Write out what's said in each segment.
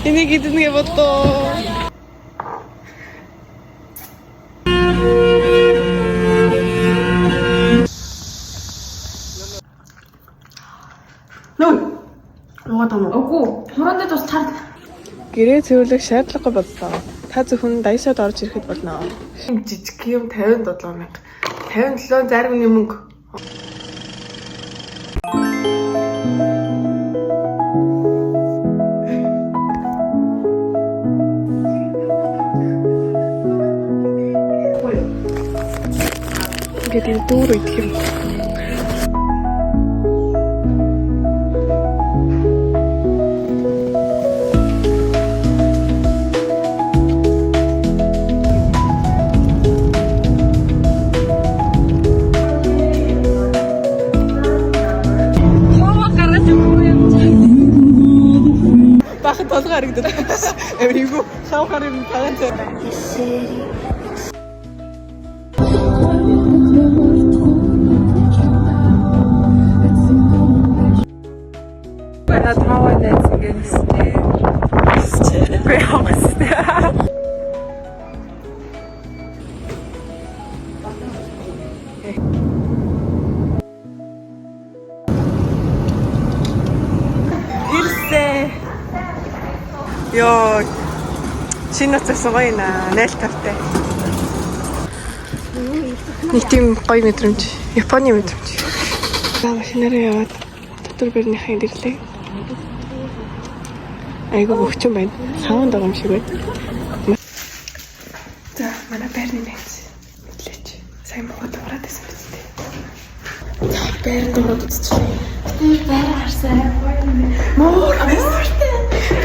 Энийг идэнэ бодлоо. Нөө. Уугаад юм уу? Үгүй. Хуруунд бас тар. Гэрээ цэвэрлэх шаардлагагүй боллоо. Та зөвхөн дайсод орж ирэхэд болно. Жижиг юм 57 мянга. 57 зарим нэг мөнгө. Ингээд энэ дүүр идэх юм. Бахан толгой харагдаад. Амар эвгүй. Хав хар юм тагаан цай. Манай таваа найз ингэ нистэй. Үгүй хамаас. Ирсэн. Йоо. Шинэ нууц гоё наа. 0.5-тай. Нэг тийм гоё мэдрэмж. Японы мэдрэмж. За машинаараа яваад дотор байрныхаа энд ирлээ. Айгу бөхчөн байна. Саван байгаа юм шиг байна. За манай байрны найз мэдлээч. Сайн муу дуурайд байсан биз дээ. За байранд ороод үзчихлээ. Би байр харсан. Муур дуртай.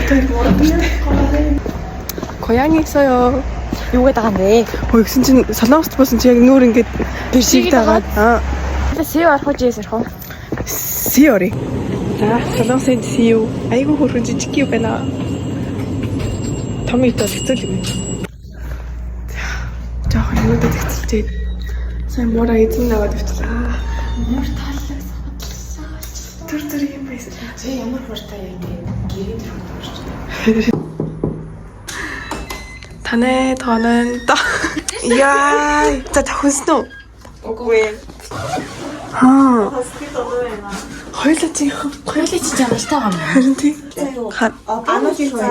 Тэр муур дуртай. 고양이 있어요. Юу гэдэг байгаа юм бэ? Хөөе гэсэн чинь солонгост болсон чи яг нүүр ингээд бишиг дагаад аа Сэв орох уу жээс орох уу? сиори. За солонгосын сиу айгу хөрхөн жижиг юм байна. Том ит бол хэцүү юм. За жоохон юмудад хэцэлжээ. Сайн муура эзэн аваад явчлаа. Муур таллаас бодлоо. Түр түр юм байсан. Би ямар хуртай юм бэ? Гэрийн төрөнд орчих. Танай тонон та. Яа, за тохисон уу? Үгүй. Аа. Хоёулаа чи Хоёулаа чи чамтай байгаа юм. харин тий. Ха 300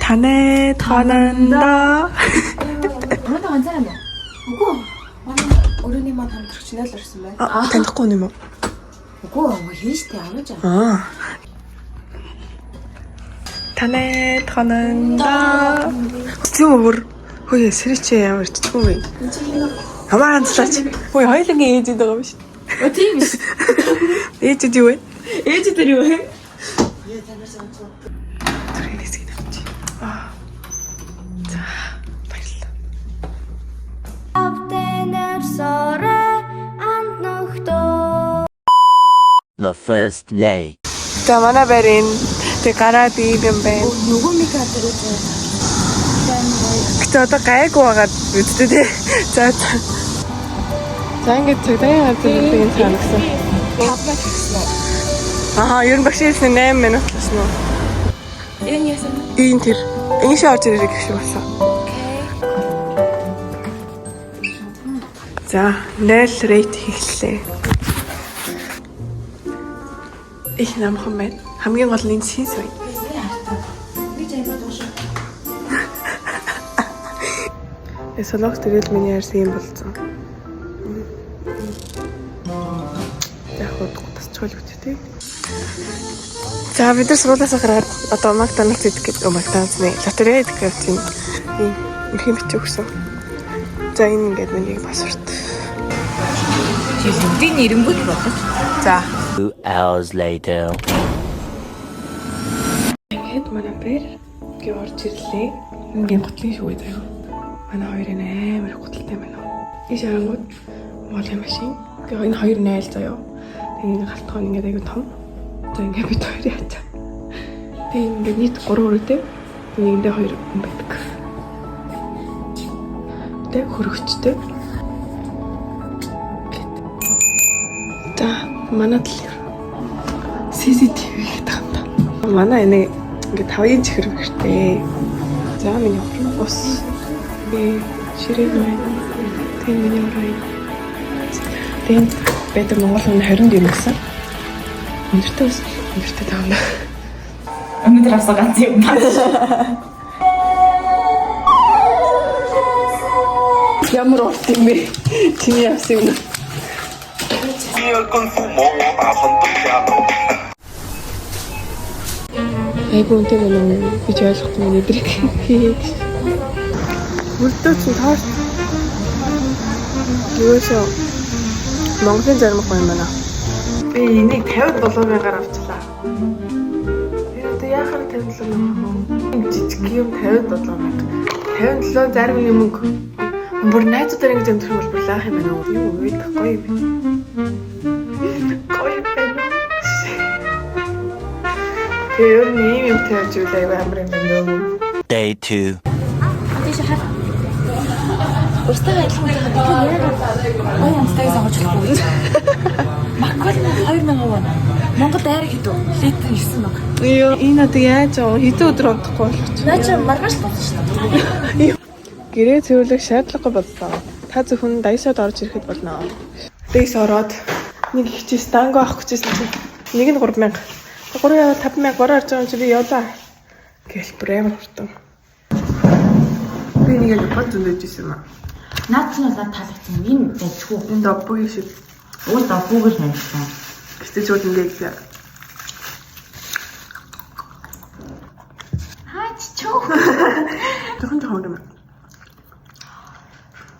танай тононда. Манай ганцаараа юм уу? Үгүй. Манай өрөөний маань хамтрагч нэл орсон байна. А танихгүй юм уу? Үгүй, хин штэ аваж аа. Аа. Танай тононда. Зүг өөр. Хөөе сэрч ямар чичгэн вэ? Хамаа ганцлаач. Хөөе хоёулангийн ээжэд байгаа юм шиг. Оо тийм биш. Ээжэд юу вэ? Ээж дээр юу вэ? Төрийн хэсгийг авчих. Аа. За баярлалаа. The first day. За манай байр энэ тэг гараад ийм юм байна. Нөгөө мик хатар үү? Гэтэ одоо гайгүй байгаад үсттэй тий. За за. За ингээд цагдаагийн газар нэг юм санагсан. Тавнаа тэгсэн үү? Аа, ер нь багш хэлсэн 8 минут болсон уу? Энэ яасан? Энэ тэр. Ийшээ орж ирэх гэх шиг болсон. За, 0 рейт хийлээ. Их намхан байна. Хамгийн гол нь энэ синс байна. Би жаймаа дуушаа. Э солонгос тэрэл миний ярьсан юм болцсон. Яг хөө тасчгүй л үгүй тий. За бид нар сургуулиасаа гараад одоо Макдоналдс идэх гэж, Макдоналдс нэ, лотерей идэх гэж байна. Тийм, эрхийн бичиг өгсөн. За энэ ингээд миний паспорт. Чи бүгдийг нэрэнгүүт бодож. За. 2 hours later. Ингээд манай бэр гээ орж ирлээ. Ингийн гутлын шүгэ заяа. Манай хоёрын амар их гуталтай байна. Ийш харангууд моолын машин. Тэгээ энэ хоёр найл заяа. Тэгээ энэ галтгоо ингээд айгу том. За ингээд бид хоёр яачаа. Тэгээ ингээд нийт 3 өрөөтэй. Тэгээ нэгэндээ хоёр хүн байдаг. Тэгээ хөрөгчтэй. За манай талын CCTV гэдэг юм да. Манай энэ ингээ тавын чихэр гэртэй. За миний хурам ус. Би ширээг байна. Тийм миний орой. Тийм байдаг Монгол хүн 20 юм гэсэн. Өндөртэй ус өндөртэй таана. Өнөөдөр авсан ганц юм байна. Ямар урт юм бэ? Чиний авсан юм. 第二根父母，我打算东家楼。 Айгу үнэтэй байна уу? Би ч ойлгохгүй юм эдрийг. Мөрдөө чинь торт. Юусоо Монголын зармаг юм байна. Би энийг 57 мянгаар авчлаа. Би одоо яхаар 57 мянга вэ? Жижиг юм 57 мянга. 57 зарим мөнгө. Бүр найзуудаар ингэж амьдрах юм бол бүр лаах юм байна уу? Юу вэ? Гоё юм. Гоё юм байна. Тэгээ ер нь ийм юм тавьж ивэл аюу амар юм байна дөө. Day 2. Тийш хар. Урстайгаа адилхан байхад тэгэхээр яагаад гоё амттай сонгож болохгүй гэж. Маккол 2000 вон. Монгол дайраг хэдв? Литр 9000. Йоо, энэ одоо яаж аа хэдэн өдөр унтахгүй болох ч. Наа чи маргааш л болсон шүү дээ. Гэрээ цэвэрлэх шаардлагагүй боллоо. Та зөвхөн Daiso-д орж ирэхэд болно. Daiso ороод нэг ихчээс данго авах гэжсэн чинь нэг нь 3000. 3 явал 5000 3 орж байгаа юм чи би явлаа. Гэл бүр амар хурдан. Би нэг яг бод зөндөж исэн юм аа. Наад чинь бол надад таалагдсан. Энэ дайчгүй. Энэ доббугийн шиг. Уул давбууг л амжилтсан. Гэтэ шууд ингээд Хаач чөө. жоохон жоохон юм.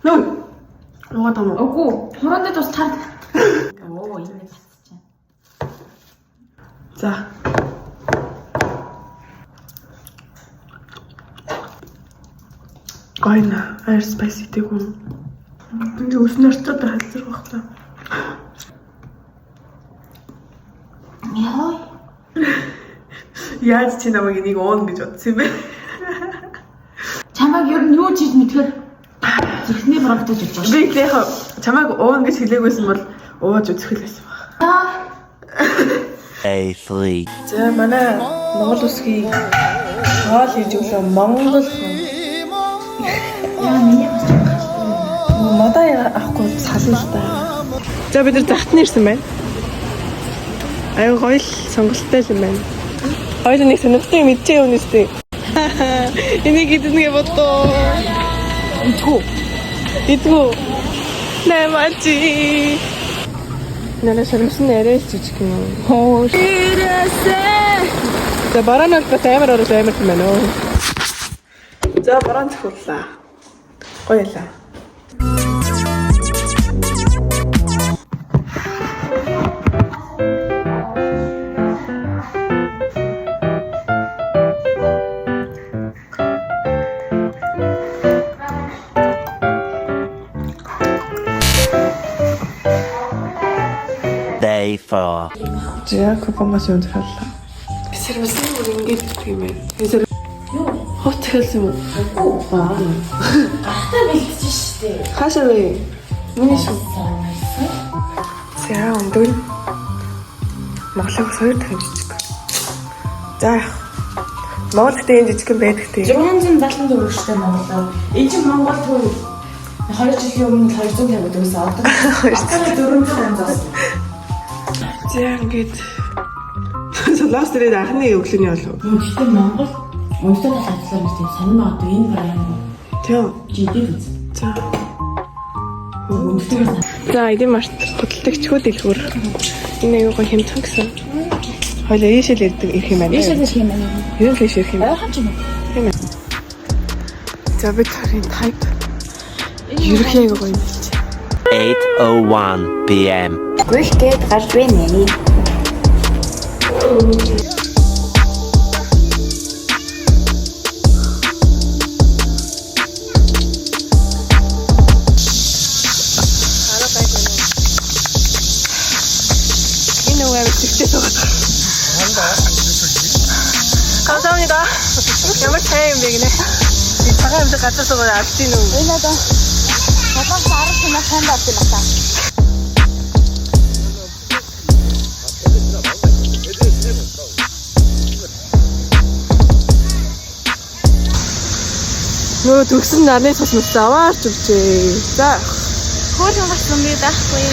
Нөө. Угаад юм уу? Үгүй, хуруунд бас тар. Оо, энэ нэг татчихсан. За. Гойна, air spicy дэгүү. Энд өснө орцоод халзар байх та. Яа. Яаж чи намайг энийг уuna гэж бодсон юм бэ? Чамайг ер нь юу ч хийж мэдхээр зүрхний бронхтой жиж байгаа Би шүү. яг чамайг уuna гэж хэлээгүйсэн бол ууж үзэх л байсан баг. Day 3. За манай Монгол үсгийг хоол хийж өглөө Монгол хүн. Яа, миний бас ч Модаа авахгүй сална л та. За бид нар захт нэрсэн байна. Аюу гоё л сонголттой л юм байна. Хоёул нэг сонирхолтой юм идчихээ юм нэстэ. Энийг идэнэ гэж бодлоо. Идэггүй. Идэггүй. Нэмачи. Нэрэ сэрэмсэн нэрэ л жижиг юм. Хоо. Ирэсэ. За барaan бол бас амар орол амар юм байна оо. За бараан цохиуллаа. Гоё лаа. Day 4. За купонгоос юм захиаллаа. Сэрэмсэн бүр ингэж идэх юм байна. Тэр Юу? хот хэлсэн юм уу? Үгүй. Аа. Гартаа бэлдэж штэ. Хаашаа вэ? Миний шүү. За өндөр Монголыг бас хоёр дахин жижиг. За яах. Монгол гэдэг энэ жижигхэн байдаг тий. 674 штэ Монголоо. Энэ чинь Монгол төр 2 жилийн өмнө 250 байсан. Одоо 400 зоос. За ингээд Солонгос дээрээ анхны өглөөний болов. Гэхдээ Монгол өндөр тал ажиллаа нэг тийм сонир магадгүй энэ бараа юм. Тийм. Жидэг үз. За. Өндөр За эдийн март худалдагчгүй дэлгүүр. Энэ аюугаа хямдхан гэсэн. Хойлоо ийшэл ирдэг ирэх юм байна. Ийшэл ирэх юм байна. Ер нь л ийш ирэх юм. Ойрхон ч юм уу? Тийм ээ. За бид хоёрын type ерөнхий аюу гоё юм чи. 8:01 p.m. Гүйлгээд гарч байна. Энэ үгээр зэгтээ суугаад. 감사합니다. Ямар сайн юм бэ гинэ. Цагаан юмд газар суугаад алдсан юм уу? Энэ одоо Солонгос 10 сумаа сайн авд юм байна. Нөгөө төгсөн нарны цус мөс аваарч өгчээ. За. Хөөрхөн болсон би байхгүй.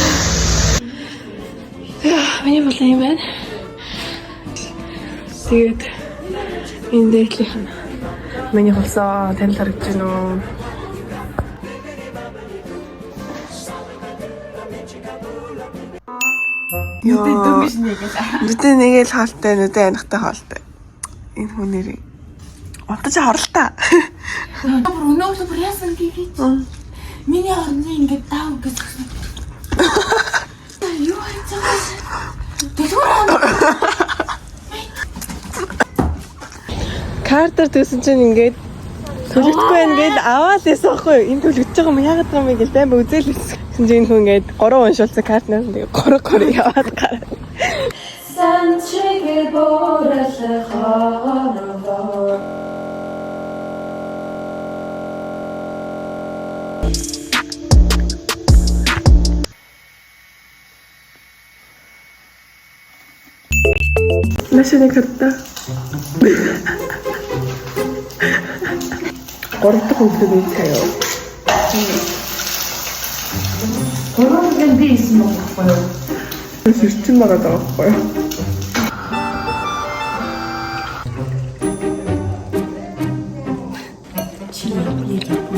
Миний болон юм байна. Тэгээд энэ дээдлийнх нь миний хулсаа танил харагдаж байна уу? Нүдэ дөнгөж нэгээл. Нүдэ нэгээл хаалтай, нүдэ анхтай хаалтай. Энэ хүн нэрээ. Унтаж хорлоо. Бүр өнөөдөр бүр яасан гэвч. Миний орны ингээд дав гэж гисэн. Юу хийж байгаа юм? Дэлгүүр аа. Картер төсөн чинь ингээд төлөгдөхгүй байх гээд аваад байсан байхгүй юу? Энэ төлөгдөж байгаа юм яагаад байгаа юм бэ гэж байн үзэл байсан. Тэгсэн чинь энэ хүн ингээд 3 уншуулсан картнаас нь тэгээд 3 3 яваад гараад. Машины картта. Гурав дахь өдөр би цаяа. Гурван өдөр би исэн байхгүй юу? Сэрчин байгаа даа байхгүй юу?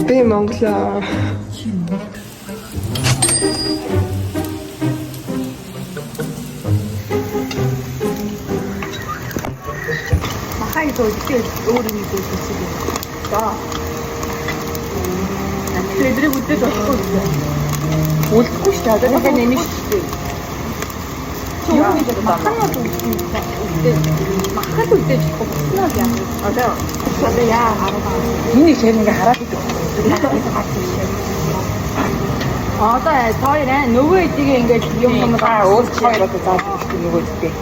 Би Монголоо. Махай дөө өөр нэг дөө хийсэн. За. Тэдрийг үдээд болохгүй гэсэн. Үлдэхгүй шүү дээ. Одоо дахиад нэмнэ шүү дээ. Юу гэж махаа бол үлдээ. Махаа л үлдээж болохгүй босноо яа. Одоо Одоо яа хараа. Миний шэр ингээ хараад идэв. Одоо хоёр аа нөгөө эдийг ингээд юм юм Аа өөр хоёр одоо зааж өгөх нөгөө үедээ.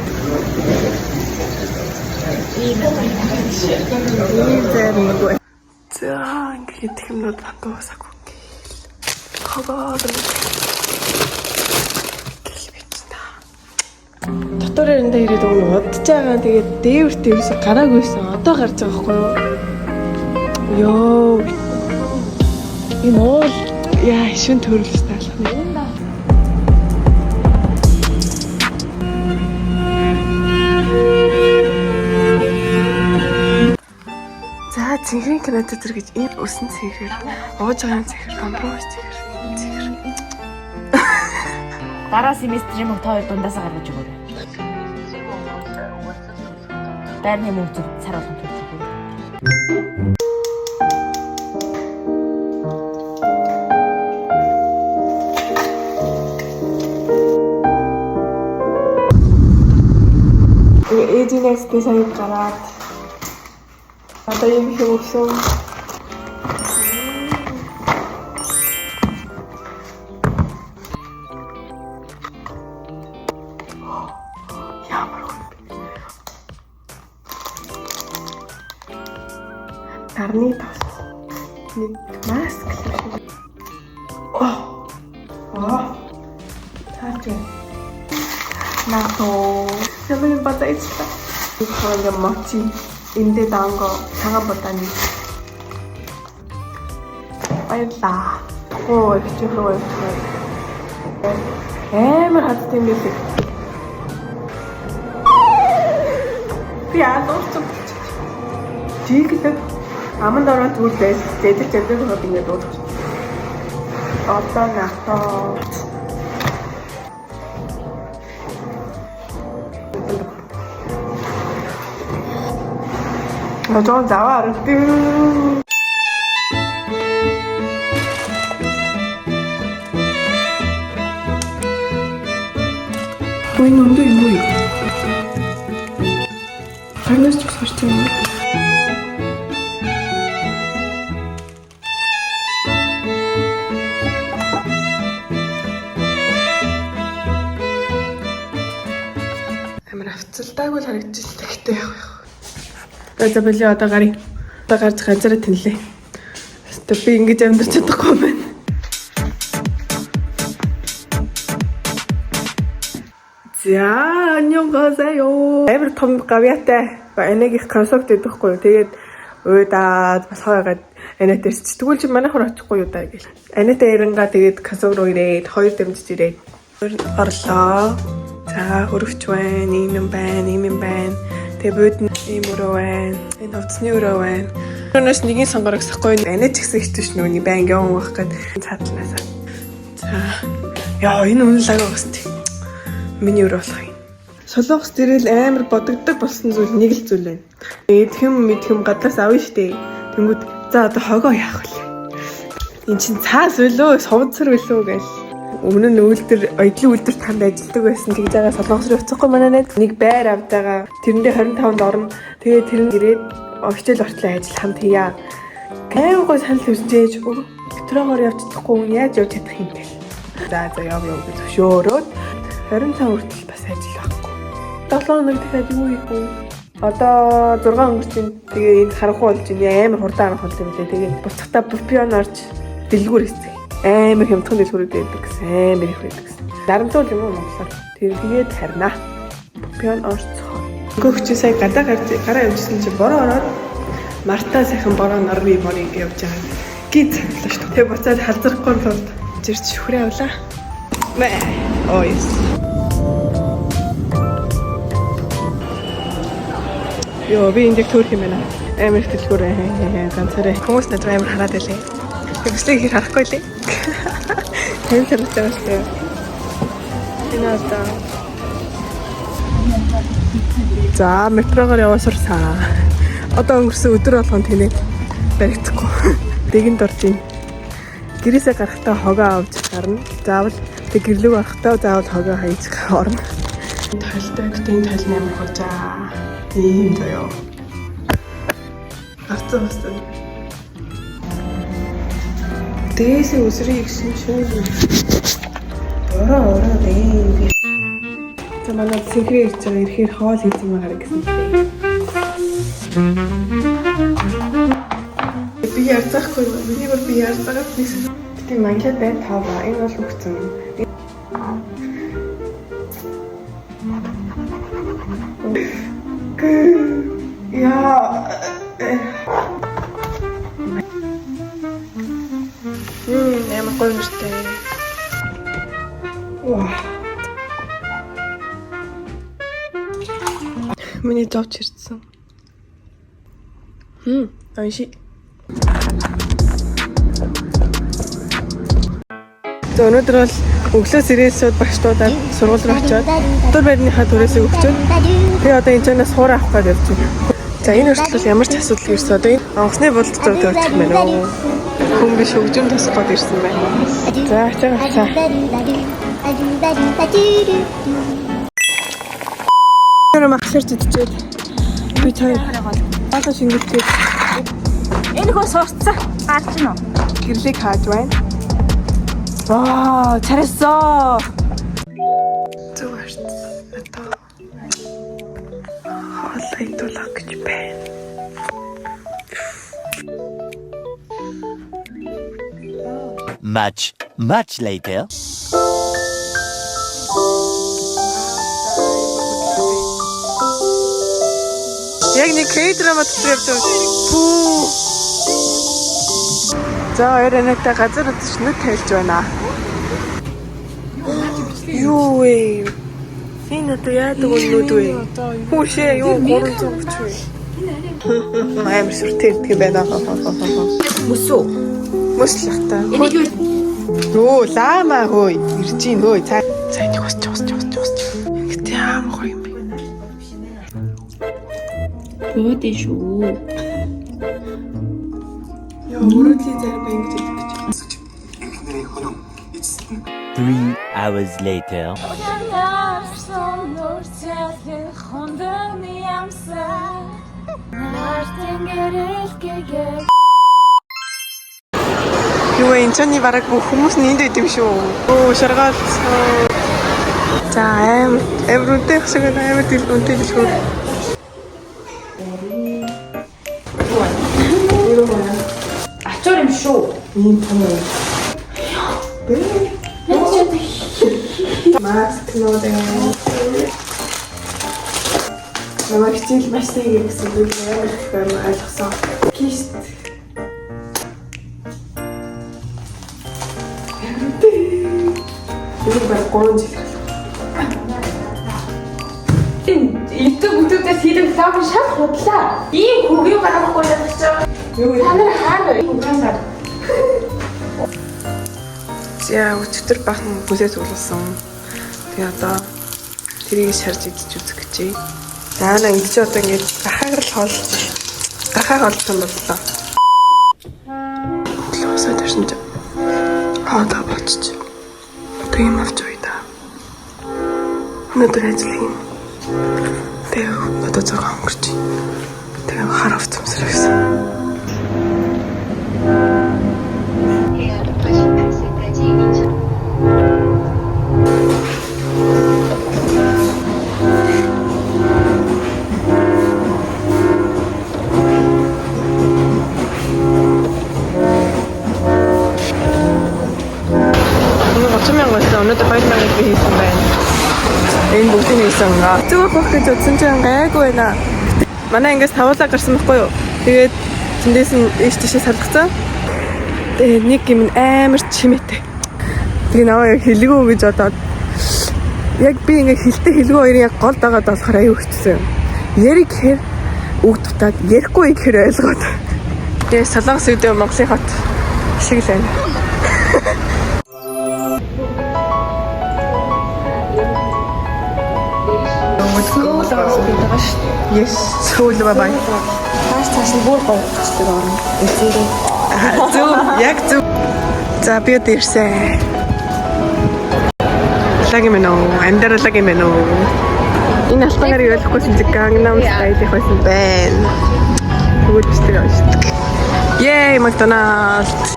За ингээд идэх юмнууд дуусаагүй. Хогоо. Гэл бичнэ. Дотор эрэндээ ирээд өгнө удаж байгаа. Тэгээд дээвэрт ерөөсө гараагүйсэн. Одоо гарч байгаа байхгүй юу? Йоо. Энэ уул яа шүн төрөлс таалах нь. За цэнхрийн кинотеатр гэж ийм өсөн цэнхэр, ууж байгаа юм цэнхэр, бамбрууш цэнхэр, цэнхэр. Дараа семестрийн мөнгө та хоёр дундаасаа гаргаж өгөөрэй. Байрны мөнгө зүг сар болгон төлж өгөөрэй. Ээжинээс сая гараад одоо юм их өгсөн. Ямар гоё. Нарны тос. Нэг маск л юм шиг. Оо. Оо. Таач. 나도 세븐 바다 있다. 이거 멋지 인데 나온 거 장갑보다니. Баярлаа. Оо, их рүү Амар хатд юм билээ. Би алуурч. Жиглэг аманд ороод зүгээр зээл зэдэж зэдэж хаад ингээд дуудаж. Одоо натоо. Жон заваа харагдав. Энэ өндөө юу юм? Харнаас ч босгож юм. Амар авцалдаагүй л харагдчихлаа гэтээ яг яг. За били одоо гарыг. Одоо гарч газараа тэнлээ. Хэвээ би ингэж амьдарч чадахгүй юм байна. За, 안녕하세요. Амар том гавьяатай энэг их консолт идэхгүй юу. Тэгээд Уйдаад болохоо ягаад Анет ирч. Тэгвэл чи манайх руу очихгүй юу даа гэл. Анет ирангаа тэгээд касог руу ирээд хоёр дэмжиж ирээд орлоо. За хөрөвч байна, ийм юм байна, ийм юм байна. Тэгээ бууд нь ийм өрөө байна. Энэ хувцсны өрөө байна. Өнөөс нэгийн сонгорог гэсэхгүй. Анет ч гэсэн хэвчээ ш нүуний байн яван байх гээд цаатлаасаа. За. Яа, энэ үнэн лаг байгаа хэвчээ. Миний өрөө болох юм. Солонгос дээрэл амар бодогддог болсон зүйл нэг л зүйл байна. Эдхэм мэдхэм гадаас авна штэ. Тэнгүүд за одоо хогоо яах вэ? Эн чин цаас үлөө, сувдсар үлөө гэл. Өмнө нь үйлдвэр, оёдлын үйлдвэрт хамт ажилладаг байсан тэгж байгаа Солонгос руу очихгүй манай найз нэг байр авд байгаа. Тэрэндээ 25-нд орно. Тэгээ тэр нь ирээд хичээл ортлоо ажил хамт хийя. Амар гой санал төрсөн чээж метрогоор явж чадахгүй хүн яаж явж чадах юм бэ? За за яв яв гэж зөвшөөрөөд 25 хүртэл бас ажил байхгүй. 7 хоног дахиад юу хийх вэ? Одоо 6 өнгөрч байна. Тэгээ энд харанхуй болж байна. Амар хурдан харанхуй болж байна лээ. Тэгээ буцахтаа бупион орж дэлгүүр хийцэг. Амар хямдхан дэлгүүрүүд байдаг гэсэн. Амар их байдаг гэсэн. Дарамтуул юм уу монголоор. Тэр тэгээд харнаа. Бупион орцгоо. Гөгч сая гадаа гарч гараа явжсэн чи бороо ороод Марта сайхан бороо норми морь ингэ явж байгаа. Гид саналаа шүү. Тэгээ буцаад халзрахгүй тулд жирч шүхрээ авлаа. Мэ. Oh yes. Йоо, би энд яг төөрх юм байна. Амар их дэлгүүр ганцаараа. Хүмүүс надад амар хараад байлээ. Бичлэг хэр харахгүй лээ. Тань санаатай байна. Энэ одоо. За, метрогоор яваа сурсан. Одоо өнгөрсөн өдөр болгон тэнэг баригдахгүй. Дэгэнд орж ийн. Гэрээсээ гарахдаа хогоо авч гарна. Заавал тэг гэрлүүг орохдоо заавал хогоо хайж орно. Тойлтой гэтээ энэ тойл амар гожаа. Ийм заяа. Гарцсан бассан. Дээсээ үсрээ гэсэн чинь ороо ороо дээ. За манай цэнхрээ ирж байгаа ирэхээр хоол хийсэн байгаа гэсэн. Би ярьцаахгүй юу? Миний бүр би ярьцаагаад нэг Гэтэ манлай бай тав ба. Энэ бол өгцөн. Яа. Ямар гоё нэртэй. Вау. Миний зовч ирсэн. Ойши. За өнөөдөр бол өглөө сэрээс шууд багштуудаар сургууль руу очиод өдөр байрныхаа түрээсийг өгчөөд тэгээ одоо энэ чанаас хуур авах гэж явж байна. За энэ хүртэл бол ямар ч асуудал ерөөсөө одоо энэ онгоцны болд зүйд очих юм байна уу? Хүн биш хөгжим тусах гээд ирсэн байна. За ачаа ачаа. Тэр махлаар зүтчихэд би хоёр хоолой шингэлчээд Энэ хөө сурцсан. Гарч гин үү? гэрлийг хааж байна. Вау, 잘했어. Зүг арц. Одоо хоолой идүүлэх гэж байна. Much, much later. Яг нэг К-драма дотор явж байгаа. Пүү. За хоёр анаатай газар үзэж нүд тайлж байна. Юу вэ? Энэ одоо яадаг нүд вэ? Хүүшээ юу 330 вэ? Амар сүртэй ирдэг юм байна. Мөсөө. Мөслөх та. Энийг юу Өө лама хөөе. Ирж ийн хөөе. Цаа цаа нэг усч усч усч усч. Ингээд ямар гоё юм бэ? Буудэн шүү. Яа өрөөдлийн зарим ингэж хэлэх гэж. 3 hours later. Юу вэ? Энэ чиний бараг бүх хүмүүс нь энд байд юм шүү. Өө шаргаалцсан. За аим амар үнэтэй их шиг байна. Амар дэл үнэтэй дэлгүүр. Ачуур юм шүү. Ийм том юм. Маск нуудаа. Намайг хичээл маш сайн гэсэн үг амар их юм ойлгосон. Тийш. Энэ баг 3 жил хэрлээ. YouTube YouTube-ээс хийдэг vlog шал худлаа. Ийм хүүгийн гаргахгүй юм чи. Та нар хаана вэ? Угаасаа. За өчигдөр бахан бүлээ цуглуулсан. Тэгээ одоо тэрийг шарж идэж үзэх гэж байна. За наа ингэ чи одоо ингэ гахаагаар л хоолж гахаа хоолсон боллоо. Лосоо тэрсэн чи хоолоо болчих. Одоо юм авч үе та. Өнөөдөр ажил хийн. Тэгээ одоо 6 өнгөрч. Тэгээ хар хувц өмсрэх гэсэн. Өнөө 30 мянга байсан. Өнөөдөр 2 мянга би хийсэн байна. Энэ бүгдийг хийсэн. Зүг бөх гэж утсан чинь гайгүй байна. Манай ангиас тавуулаа гарсан байхгүй юу? Тэгээд тэндээс нь ийш тийшээ салгацсан. Тэгээд нэг юм нь амар чимээтэй. Тэгээ намайг яг хэлгүү гэж бодоод яг би ингээ хилтэй хэлгүү хоёрын яг гол дагаад болохоор аюу хэцүү юм. Яриг гэхээр үг дутаад ярихгүй гэхээр ойлгоод. Тэгээ Солонгос өдөө Монголын хот шиг л байна. Yes, Seoul bye bye. Цааш цааш нь бүр гоё болчихдог орно. Үзээрэй. Зөв, яг зөв. За би одоо ирсэн. Лаг юм уу? Амьдрал лаг юм уу? Энэ алтан гарыг ойлгохгүйсэн чи Gangnam Style-их байсан байна. Тэгвэл бичлэг авчихдаг. Yay, McDonald's.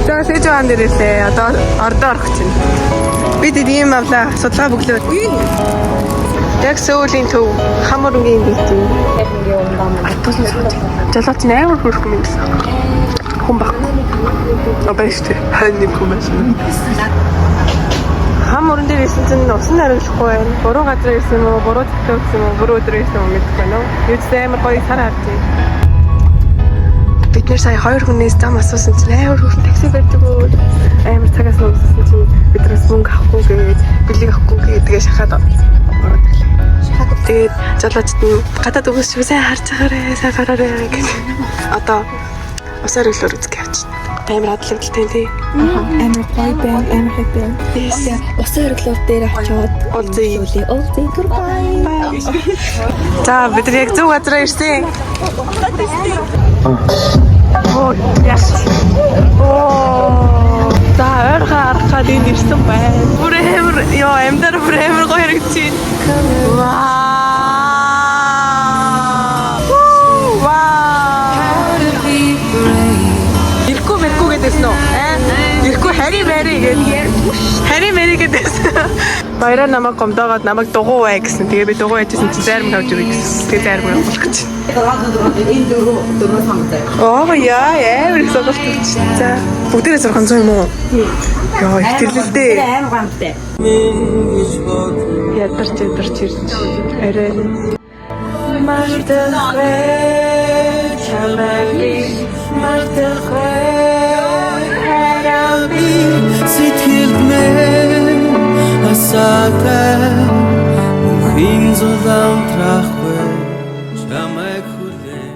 За, Сэжуан дээр ирлээ. Одоо ордоо орох чинь. Бид эд ийм авлаа. Судалгаа бөглөө. Яг Сөүлийн төв хамар өнгийн бит юм. Атуулсан сууж. Жолооч нь амар хөөрхөн юм гэсэн. Хүн байхгүй. А байж тээ. Хань нэг хүн байсан. Хам өрн дээр ирсэн чинь усан хариулахгүй байна. Буруу газар ирсэн юм уу? Буруу цагт ирсэн юм уу? Буруу өдөр ирсэн юм уу мэдэхгүй байна. Юу ч амар гоё сар харж байна. Бид нэр сая хоёр хүнээс зам асуусан чинь амар хөөрхөн такси барьж өгөөд амар цагаас нуусан чинь биднээс мөнгө авахгүй гээд бэлэг авахгүй гээд тэгээ шахаад ороод ирлээ. Тэгээд жолоочд нь гадаад өгөөс шүү сайн харж байгаарэ, сайн гараарэ гэж. Одоо усаар өглөөр үзэх явчих. Амар адлагдaltaй тий. Амар гоё байна, амар хэт байна. Yes. Усан хориглоор дээр очиод Уулзъя. Уулзъя. Goodbye. За бид нар яг зөв газараа ирсэн. Оо яаш. Оо. За ойрхон арах гад энд ирсэн байна. Бүр амар ёо амьдар бүр амар гоё харагдаж байна. Вау. Вау. Ирэхгүй мэрхгүй гэдээсэн үү? Аа? Ирэхгүй хари мари гэдэг. Хари мари гэдээсэн. Баяраа намайг гомдоогоод намайг дугуй бай гэсэн. Тэгээ би дугуй байжсэн чинь зайрмаг авч ирэх гэсэн. Тэгээ зайрмаг авах гэж. Энэ дөрөв дөрөв сонгодог. Оо яа, амар их сонголт өгч. За, бүгдээрээ 600 юм уу? Яа, их тэрлэлтэй. Амар гамтай. Ядарч ядарч ирж арай. Мартахгүй чамайг би мартахгүй харам би Сэтгэлд мэн асаатай мөнхийн зулаан трахгүй чамайг хүлээ.